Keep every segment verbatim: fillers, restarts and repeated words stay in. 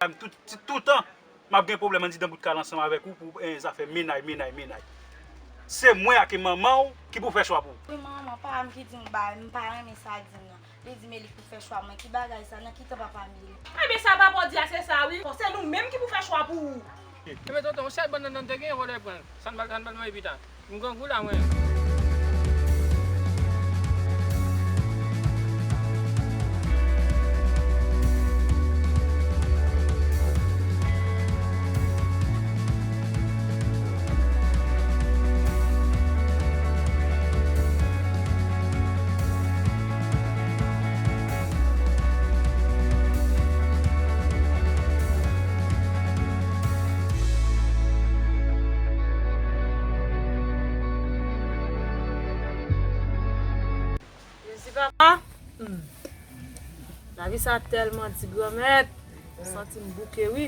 M tout, ti, toutan, m ap gen pwoblèm andidan bout kay la ansanm avèk ou pou, eh, zafè mennaj, mennaj, mennaj. Se mwen ak manman w ki pou fè chwa pou ou. Wi, manman, pa m ki di m ba, m pa renmen sa di m nan. Li di m e li k pou fè chwa mwen. Ki bagay sa? Nan ki tan papa m ye? Ebyen, sa papa w di a, se sa, wi. Bon, se nou menm ki pou fè chwa pou ou. Ebyen, tonton, yon sèl bannann te gen, vòlè pran l. Sa n ba l, sa n ba l manje pita. M grangou la, mwen. Jezi papa, hmm. Lavi sa tèlman di, Granmèt, m santi m bouke, wi.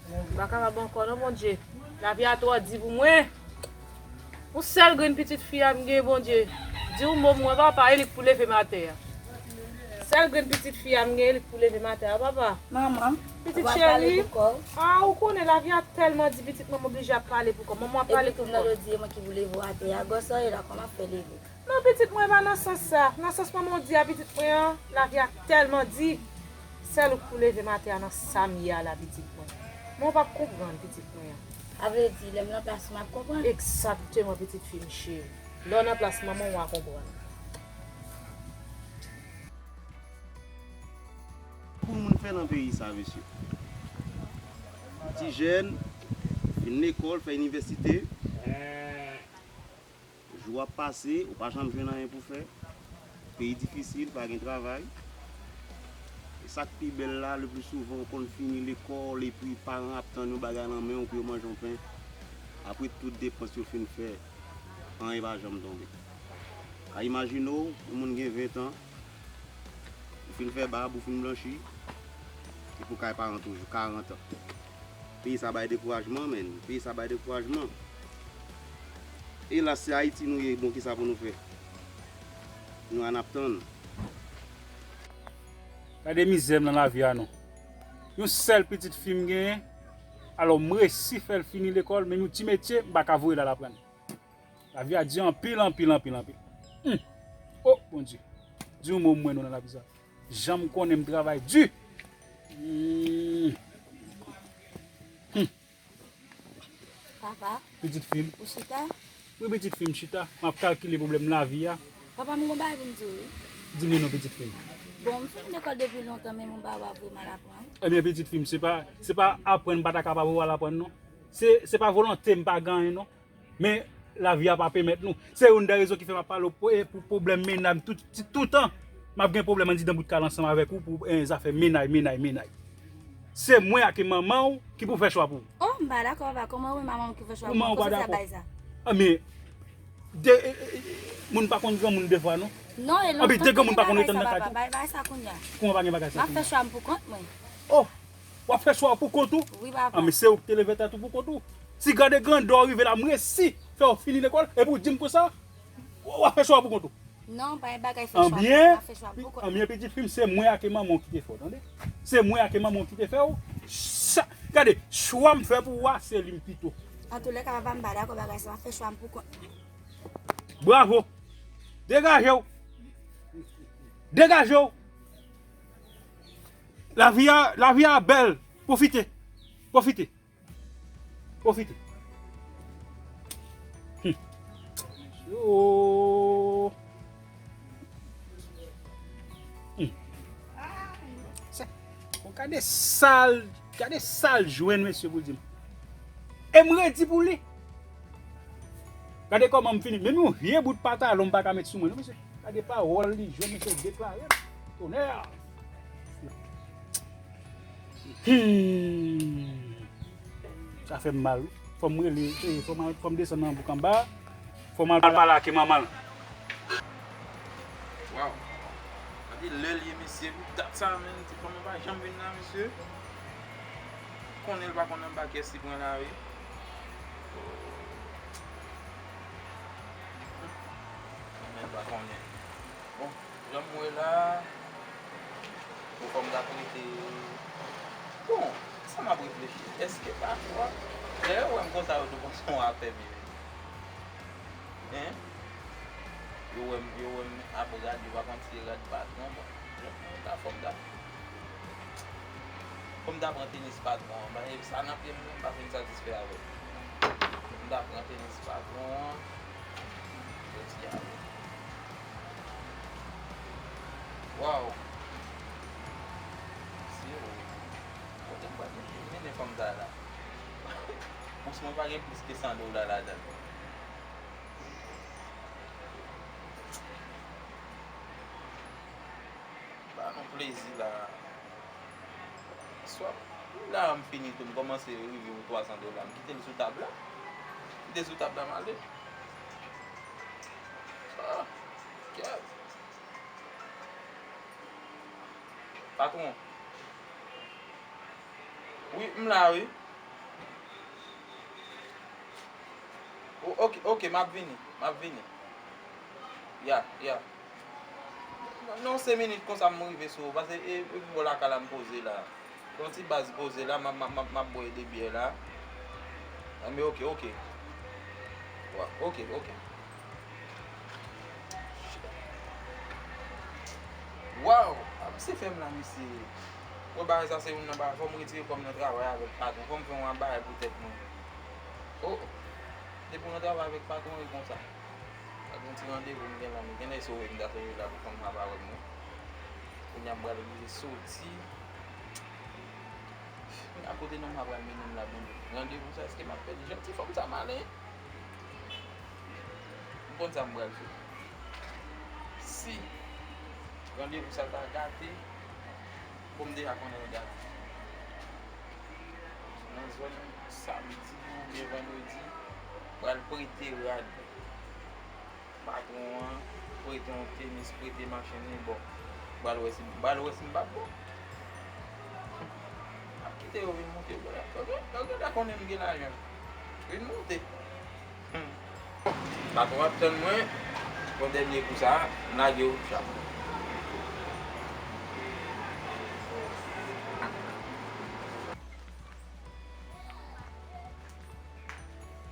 M pa kapab ankò non, Bondye. Lavi a twò di pou mwen. Yon sèl grenn pitit fi a m gen, Bondye. Di yon mo pou mwen, papa, e li k pou leve m atè a. Sèl grenn pitit fi a m gen, e li k pou leve m atè a, papa. Manman, pitit cheri. A, ou konnen lavi a tèlman di, pitit mwen, m oblije ap pale pou kò m. Manman ap pale pou kò m. Epi tou nan jodi, e mwen ki pou leve w atè a. Gòs sa ye la, kòman ap fè leve? Non, pitit mwen, e pa nan sans sa. Nan sans manman w di a, pitit mwen an, lavi a tèlman di. Sèl ou k pou leve m atè a nan sa m ye a la, pitit mwen. Men w p ap konprann, pitit mwen an. Sa vle di, lè m nan plas ou, m ap konprann? Egzakteman, pitit fi m cheri. Lè w nan plas manman w, w a konprann. Pou moun fè nan peyi sa, mesye. Ti jèn, fin lekòl, fè inivèsite. Jou ap pase, ou pa janm jwenn anyen pou fè. Peyi difisil, pa gen travay. E sa k pi bèl la, le pli souvan, ou konn fini lekòl, epi paran ap tann yon bagay nan men w pou yo manje yon pen. Apre tout depans yo fin fè, anyen pa janm tonbe. A, imajine w, yon moun gen ven tan, ou fin fè bab, ou fin blanchi, epi w kay paran toujou, karant an. Peyi sa bay dekourajman, menn. Peyi sa bay dekourajman. Elas, se Ayiti nou ye, bon, kisa pou nou fè? Nou a n ap tann. Gade mizè m nan lavi a non. Yon sèl pitit fi m genyen, alò m resi fè l fini lekòl, menm yon ti metye, m pa ka voye l al aprann. Lavi a di anpil, anpil, anpil, anpil. Hum. Oh, Bondye. Di yon mo mwen non nan lavi sa. Jan m konnen m travay di. Hum. Hum. Papa. Pitit fi m. Ou chita? Wi, pitit fi m, chita. M ap kalkile pwoblèm lavi a. Papa, m gon bagay pou m di w, wi. Di mwen non, pitit fi m. Bon, m fin lekòl depi lontan, men m gon bagay w ap vreman aprann. Ebyen, pitit fi m, se pa, se pa aprann m pa ta kapab ou al aprann, non. Se, se pa volonte m pa gen anyen, non. Men, lavi a pa pèmèt nou. Se youn dè rezon ki fè m ap pale w pou, pou pwoblèm mennaj m tout, tout, toutan. M ap gen pwoblèm andidan bout kay la ansanm avèk ou pou, eh, zafè mennaj, mennaj, mennaj. Se mwen ak manman w ki pou fè chwa pou ou. Oh, m pa dakò, papa. Kòman ou menm manman w ki fè chwa pou mwen? Kòman ou pa dakò? Kote sa bay sa? A, men, de, e, e, e, moun pa konn granmoun defwa, non. Non, e lontan. Anpi, de granmoun pa konn retann nan kay tou. Bay bagay sa kounye a. Kòman pa gen bagay sa kounye a? M ap fè chwa m pou kont mwen. Oh, w ap fè chwa w pou kont ou? Wi, papa. A, men se ou ki te leve tèt ou pou kont ou. Si gade grandè w rive la, m resi fè w fini lekòl, epi w di m konsa, w ap fè chwa w pou kont ou. Non, pa gen bagay fè chwa pou mwen, m ap fè chwa pou kont mwen. Anbyen, pitit fi m, se mwen ak manman w ki te fè w, tande? Se mwen ak manman w ki te fè w. Sa, gade, chwa m fè pou ou a, se li m pito. Antoulèka, papa, m pa dakò bagay sa, m ap fè chwa m pou kont mwen. Bravo! Degaje w! Degaje w! Lavi a, lavi a bèl! Pwofite! Pwofite! Pwofite. Hmm. Yo. Hmm. Sa, bon, gade sa l, gade sa l jwenn, mesye, pou l di m. E m redi pou li. Gade kòman m fini. Menm yon vye bout pantalon m pa ka met sou mwen, non, mesye. Gade pawòl li jwenn, mesye, deklare m. Tonè! Hmm. Sa fè m mal, wi. Fò m rele, eh, fò m al, fò m desann nan bouk anba. Fò m al pale ak manman l. Waw. Gade lè l ye, mesye, pou dat sa, menm, ti fanm nan pa janm vin la, mesye. Konnen l pa konn anba kiyès li pran la, wi. Konnen l pa konnen. Bon, jan m wè la, bon, fò m ta prete. Ap reflechi. Èske pafwa, lè yo wè m konsa, yo tou panse yon afè m ye. Hein? Yo wè m, yo wè m ap rad, yo pa konn si se rad patwon. Bon, jodi a, fò m ta, fò m ta pran tenis patwon an. Paske sa nan pye m, m pa fin satisfè avè l. Fò m ta pran tenis patwon an. Jodi a, wi. Waw. Se vre. Kote m pral mennen fanm sa a la? Bous mwen pa gen plis ke san dola ladan l. Ba nou plezi la. Swa, wi la, m fini tou, m kòmanse rive yon twa san dola. M kite l sou tab la. Kite l sou tab la, m ale. Ah, kèt. Patwon. Wi, m la, wi. O-, ok, ok, m ap vini, m ap vini. Ya, ya. Nan, nan senk minit konsa m rive sou ou, paske e, e bò lakay la m poze la. Yon ti baz poze la, m ap, m ap, m ap, m ap bwè de byè la. Anben, ok, ok. Wa-, ok, ok. Waw! A, misye fè m la, mesye. Wè bagay sa se youn nan bagay, fò m retire kò m nan travay avèk patwon, fò m fè yon bagay pou tèt mwen. O, o. Depi w nan travay avèk patwon, e konsa. Ak yon ti randevou m gen la, m gen lè sove m ta sove la pou fanm sa pa wè m non. Kounye a m pral oblije soti. Kounye a kote nonm sa pral mennen m la, Bondye. Randevou sa, èske m ap pèdi? Jan ti fanm sa malen. M konn sa m pral fè. Si randevou sa ta gate, bon, m deja konnen l gate. Nan zòn samdi oubyen vandredi, pral prete rad patwon an, prete yon tenis, prete machin li, bon. Pral wè si, pral wè si m p ap bon. M ap kite yo vin moute bò la. Yo gen, yo genlè konnen m gen lajan. Vin moute. Hmm. Patwon ap tann mwen. Bon, dènye kou sa, m lage w chap.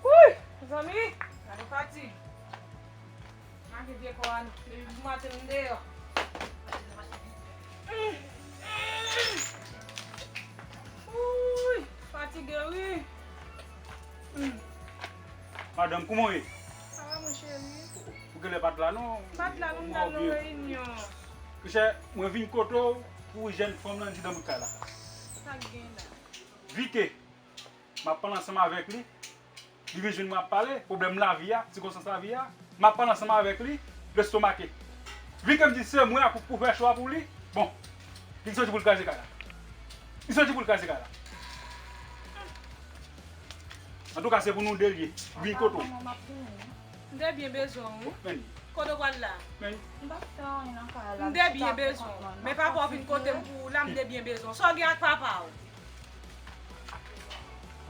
Wouy! Mezanmi, gade fatig. Mache vye kò a, depi pou maten m deyò. Wouy, fatige wi. Madanm, kouman w ye? Sa va, mon cheri? Ou genlè pa t la non. M pa t la non, m t al nan reyinyon. Monchè, mwen vin kote w pou jèn fanm lan di nan bout kay la. Sa k gen la? Vi ke m ap pale ansanm avèk li, li vin jwenn mwen ap pale, pwoblèm lavi a, sikonstans lavi a, m ap pale ansanm avèk li, l estomake. Vi ke m di se mwen ak ou pou fè chwa pou li, bon, li soti pou l kraze kay la. Li soti pou l kraze kay la. Antouka, se pou nou de l ye. Vin kote w. M te byen bezwen w wi. Men. Kote w pral la? Men. M pa fè anyen nan kay la. M te byen bezwen w. Men papa w vin kote m pou ou la, m te byen bezwen w. Sa w gen ak papa w?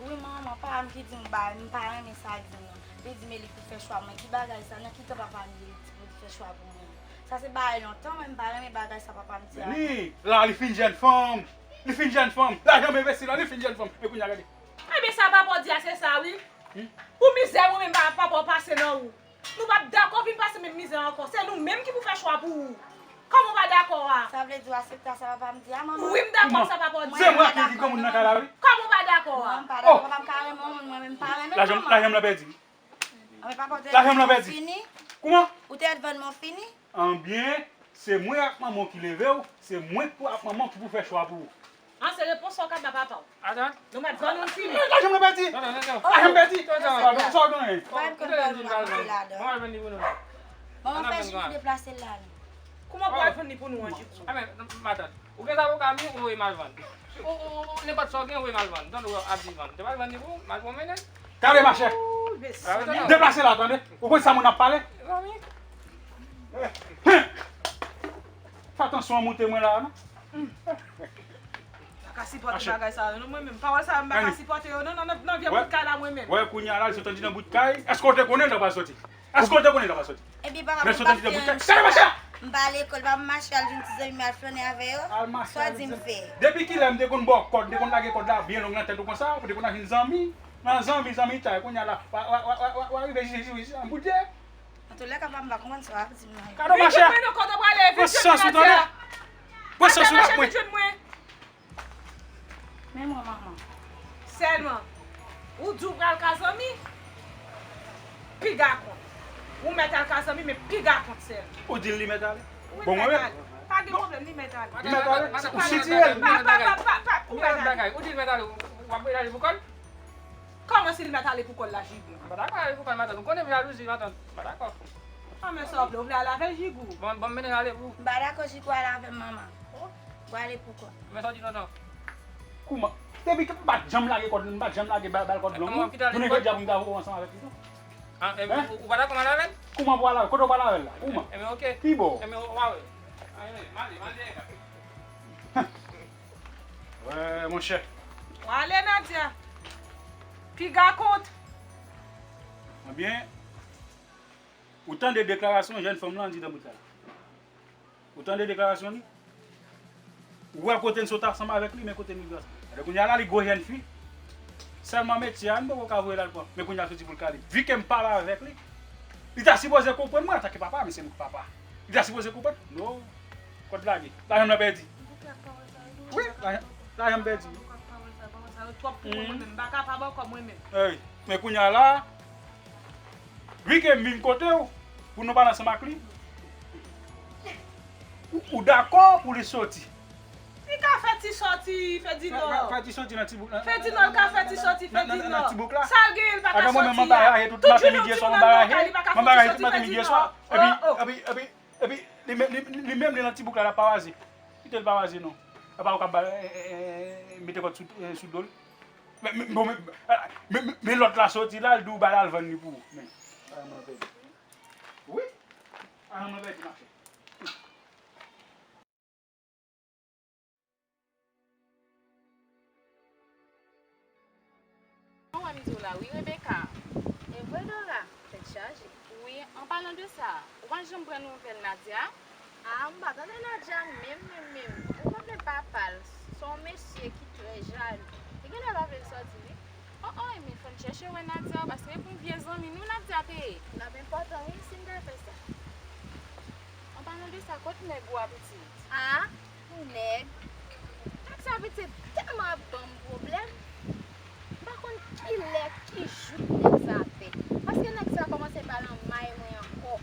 Wi, manman, papa m ki di m ba, m pa renmen sa l di m nan. Li di m e li pou fè chwa mwen. Ki bagay sa? Nan ki tan papa m ye li di pou li fè chwa pou mwen? Sa se bagay lontan, mwen m pa renmen bagay sa papa m di a. Ni, la, li fin jèn fanm. Li fin jèn fanm. Lajan m envesti la, li fin jèn fanm. E kounye a, gade. Ebyen, sa papa w di a, se sa, wi. Hmm? Pou mizè mwen menm, pa, papa w pase nan ou. Nou p ap dakò vin pase menm mizè ankò. Se nou menm ki pou fè chwa pou ou. Kòman w pa dakò a? Sa vle di w aksepte sa papa m di a, manman? Wi, m dakò ak sa papa w di a. Se mwen ki, ki granmoun nan kay la, wi. Kòman w pa dakò a? Mwen, m pa dakò. Papa m ka renmen yon moun, mwen menm m pa renmen l, manman. Lajan m lan pèdi. Anben, papa w te vann mwen fini? Kouman? Ou te vann mwen fini? Anbyen, se mwen ak manman w ki leve w, se mwen k pou ak manman w ki pou fè chwa pou ou. An, se repons sa w ka ba papa w. Atann. Nou mèt vann nou fini. Lajan m pèdi. Non, non, non, non. Lajan m pèdi. Sa w gen? Ba m konn vann nou al vann li ladan. Manman fè Jimmy deplase l la non. Kouman pou al vann li pou nou an, Jimmy? Anben, matant, ou gen zavoka m wi, ou voye m al vann. Ou, ou, ou, nenpòt sa w gen, ou voye m al vann. Tande w ap di vann. Te pral vann li pou ou, m al pwomennen. Gade machè. Deplase la, tande. Ou konn sa moun ap pale? Zanmi. Fè atansyon an moute mwen la, non? M pa ka sipòte bagay sa yo, non, mwen menm. Pawòl sa yo, m pa ka sipòte yo, non, nan, nan, nan vye bout kay la, mwen menm. Wè, kounye a la, li sot andidan bout kay. Èske w te konnen l t ap pral soti? Èske w te konnen l t ap pral soti? Ebyen, papa, mwen pa fè anyen. Gade machè! M pa lekòl, pa m mache al jwenn ti zanmi m al flannen avè yo. Al mache. Sa w di m fè? Depi kilè m te konn ba w kòd, m te konn lage kòd la byen long nan tèt ou konsa, ou te konn al jwenn zanmi? Nan zanmi, zanmi tay, kounye a la, w a, w a rive jije, jije, jije, m bout je. Antoulèka, pa m pa konprann sa w ap di m nan. Kado mache. Vin jwenn mwen non, kote w prale, vin jwenn mwen, Nadia. Pran sans ou tande. Pran sans ou la, mwen. Vin jwenn mwen. Men mwen, manman. Sèlman, ou di w pral ka zanmi, piga kont. Ou mèt al ka zanmi, men piga kont sèlman. Ou di l li mèt ale? Wi, bon, mwen mèt ale. Pa gen pwoblèm, li mèt ale. Li mèt ale? Ou sitire l? Pa, pa, pa, pa, pa, ou mèt ale. Ou di l mèt ale, w ap mete ale pou kò l? Kòman si li mèt ale pou kò l la, Jigou? M pa dakò ale pou kò l, matant. Ou konnen m jalouzi, matant. M pa dakò. An, men sa w vle, ou vle ale avè l, Jigou? Bon, bon, m mennen l ale pou ou. M pa dakò, Jigou ale avè m, manman. Ou ale pou kò l. Men sa w di, tonton? Kouman? Depi ke m pa t janm lage kòd, m pa t janm lage bal, bal kòd long, non. Jounen jodi a pou m ta voye ansanm avèk li, non. Hein? Ou, ou pa dakò m ale avè l? Kouman pou ale avè l? Kote w pral avè l la? Kouman? Ebyen, oke. Pi bò. Ebyen, w a wè. Ale, ale, ale. Wè, monchè. W ale, Nadia. Piga kont. Ebyen, ou tande deklarasyon jèn fanm lan di nan bout la. Ou tande deklarasyon li? Ou wè kote n sot ansanm avèk li, men kote n rive ansanm. Gade kounye a la, li gwo jèn fi. Sèlman metye a, n poko ka voye l al pran. Men kounye a, l soti pou l kale. Vi ke m pale avèk li, li ta sipoze konprann mwen antanke papa, men se mwen ki papa. Li ta sipoze konprann. Non. Kòd lage. Lajan m nan pèdi. Wi, lajan, lajan m pèdi. Twòp pou mwen menm. M pa kapab ankò mwen menm. Ey, men kounye a la, vi ke m vin kote w, pou nou pale ansanm ak li, ou, ou dakò pou li soti? Li ka fè ti sòti, Fedinò. Fè, fè, fè ti sòti nan ti bouk la. Fedinò, li ka fè ti sòti, Fedinò. Nan, nan, nan ti bouk la. Sa l genyen, li pa ka sòti. Atò, mwen menm, m anbaraje tout maten, midi e swa, m anbaraje. M anbaraje tout maten, midi e swa. Epi, epi, epi, epi, li, li, li menm, li nan ti bouk la, l ap pavaze. Kite l pavaze, non. Apa ou ka ba, eh, eh, eh, mete kòd sou, eh, sou do l. Men, men, bon, men, men, men, men lòt la soti la, l di w ba l al vann li pou ou. Men, ah, mwen pèdi. Wi. Ah, mwen pèdi, machè. Mwen wè m di w la wi, Rebecca. E vre, Dora? Tèt chaje. Wi, an palan de sa, ou pa janm pran nouvèl Nadia? A, m pa tande Nadia menm, menm, menm. Ou konnen papa l, se yon mesye ki trè jalou. Li genlè pa vle l sòti, wi. O, o, ebyen, fò n chèche wè Nadia, paske e pou vye zanmi nou Nadia te ye. L ap enpòtan, wi, si n ta fè sa. An palan de sa, kot nèg ou a, pitit? A, nèg. Nèg sa, pitit, tèlman ap ban m pwoblèm. M pa konn ki lè, ki jou pou nèg sa ap fè. Paske nèg sa kòmanse pa nan may mwen ankò.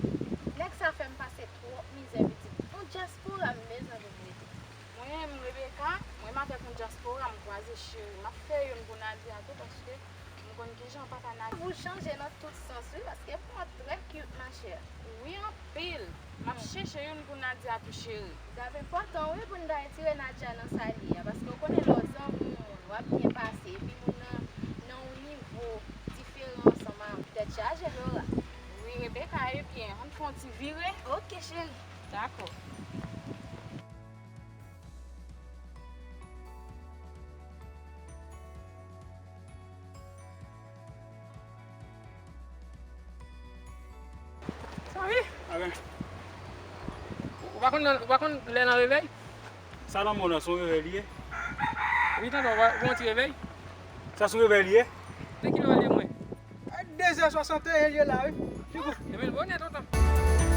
Nèg sa fè m pase twòp mizè, pitit. Yon dyaspora m bezwen pou m rete. Mwen menm, Rebecca, mwen m avèk yon dyaspora, m kwaze cheri. M ap fè youn pou Nadia tou, paske m konn kijan papa Nadia. Ou chanje nan tout sans, wi, paske pou mwen trè cute, machè. Wi, anpil. M ap chèche youn pou Nadia tou, cheri. L ap enpòtan, wi, pou n ta retire Nadia nan sa l ye a, paske w konnen lè w zanmi yon moun, w ap byen pase, epi moun nan nan yon nivo diferan ansanm avè w. Tèt chaje, Dora. Wi, Rebecca, ebyen, ann fè yon ti vire. Oke, cheri. Dakò. Sa wi. Amen. Ou pa konn, ou pa konn lè nan revèy? Sa nan mond lan, se yon revèy li ye. Wi, tonton, ou pa, ou pa yon ti revèy? Sa se yon revèy li ye. Nan kilè w rele mwen? A dezè swasanteyen li ye la, wi. Figou. Ebyen, bonè, tonton.